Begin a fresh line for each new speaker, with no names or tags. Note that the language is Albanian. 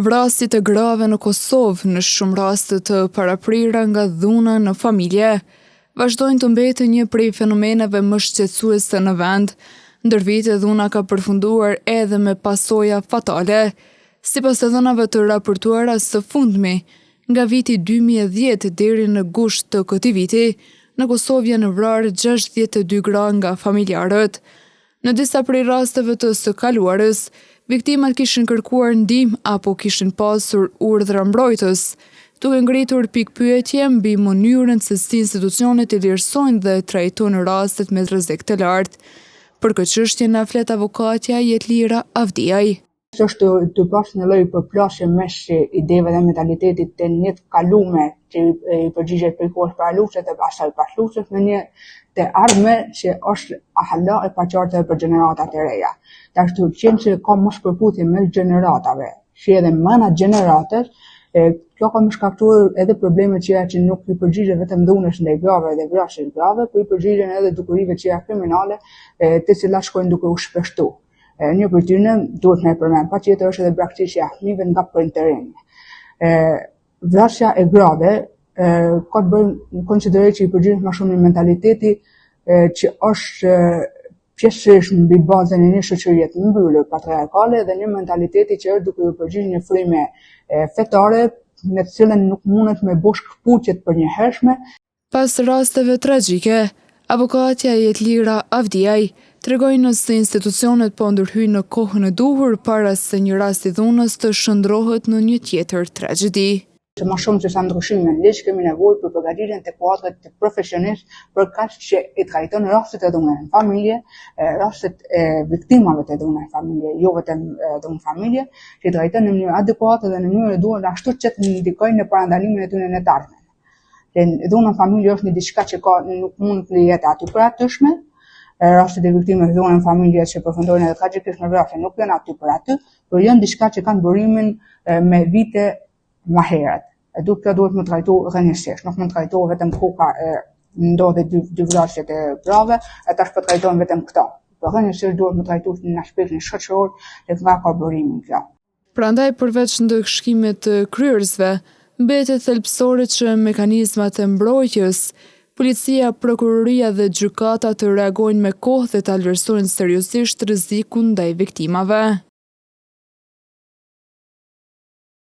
Vrasjet e grave në Kosovë, në shumë raste të paraprira nga dhuna në familje, vazhdojnë të mbeten një prej fenomeneve më shqetësuese në vend. Ndër vite dhuna ka përfunduar edhe me pasoja fatale. Sipas të dhënave të raportuara së fundmi, nga viti 2010 deri në gusht të këtij viti, në Kosovë janë vrarë 62 gra nga familjarët. Në disa prej rasteve të së kaluarës, viktimat kishin kërkuar ndihmë apo kishin pasur urdhra mbrojtës, duke ngritur pikëpyetje mbi mënyrën se si institucionet i vlerësojnë dhe trajtojnë rastet me rrezik të lartë. Për këtë çështje na flet avokatja Jetlira Avdiaj.
Është tu pas një lloj përplasje mes ideve dhe mentalitetit të një të kalume që i përgjigjet prej kohës para luftës dhe asaj pas luftës me një të ardhme që është hala e paqartë edhe për gjeneratat e reja. Tash tu qenë se ka mospërputhje mes gjeneratave, si edhe mrena gjeneratës, kjo ka me shkaktu edhe probleme tjera që nuk i përgjigjen vetëm dhunës ndaj grave dhe vrasjes grave, por i përgjigjen edhe dukurive tjera kriminale, të cilat shkojnë duke u shpeshtu. Një prej tyre duhet me përmend patjetër është edhe braktisja e fëmijëve nga prindërit. Vrasja e grave ka të bëjë, konsideroj që i përgjigjet më shumë një mentaliteti që është pjesërisht mbi bazën e një shoqërie të mbyllur patriarkale dhe një mentaliteti që është duke u përgjigjur një fryme fetare në të cilën nuk mundet me bo shkëputje të përnjëhershme.
Pas rasteve tragjike, avokatja Jetlira Avdiaj tregoi nëse institucionet po ndërhyjnë në kohën e duhur para se një rast i dhunës të shndërrohet në një tjetër tragjedi.
Që më shumë se sa ndryshime në ligj kemi nevojë për përgatitjen të kuadrit profesionist përkatës që i trajton rastet e dhunës në familje, rastet e viktimave të dhunës në familje, jo vetëm dhunë në familje, që i trajton në mënyrë adekuate dhe në mënyrë e duhur ashtu që të ndikojnë në parandalimin e tyre në të ardhmen. Dhuna në familje është një diçka që ka nuk mund të jetë aty për atyshme. Rastet e viktimës dhunës në familje që përfundojnë edhe tragjikisht me vrasje nuk janë aty për aty, por janë diçka që kanë burimin me vite më herët. E duhet kjo duhet me trajtu rrënjësisht, nuk mund të trajtohet vetëm koka e ndodhi dy, dy vrasjet e grave, e tash po trajtojmë vetëm këto. Po rrënjësisht duhet me trajtu në aspektin shoqëror dhe nga ka burimin kjo.
Prandaj përveç ndëshkimit të kryerësve, mbetet thelbësore që mekanizmat e mbrojtjes, policia, prokuroria dhe gjykata të reagojnë me kohë dhe ta vlerësojnë seriozisht rrezikun ndaj viktimave.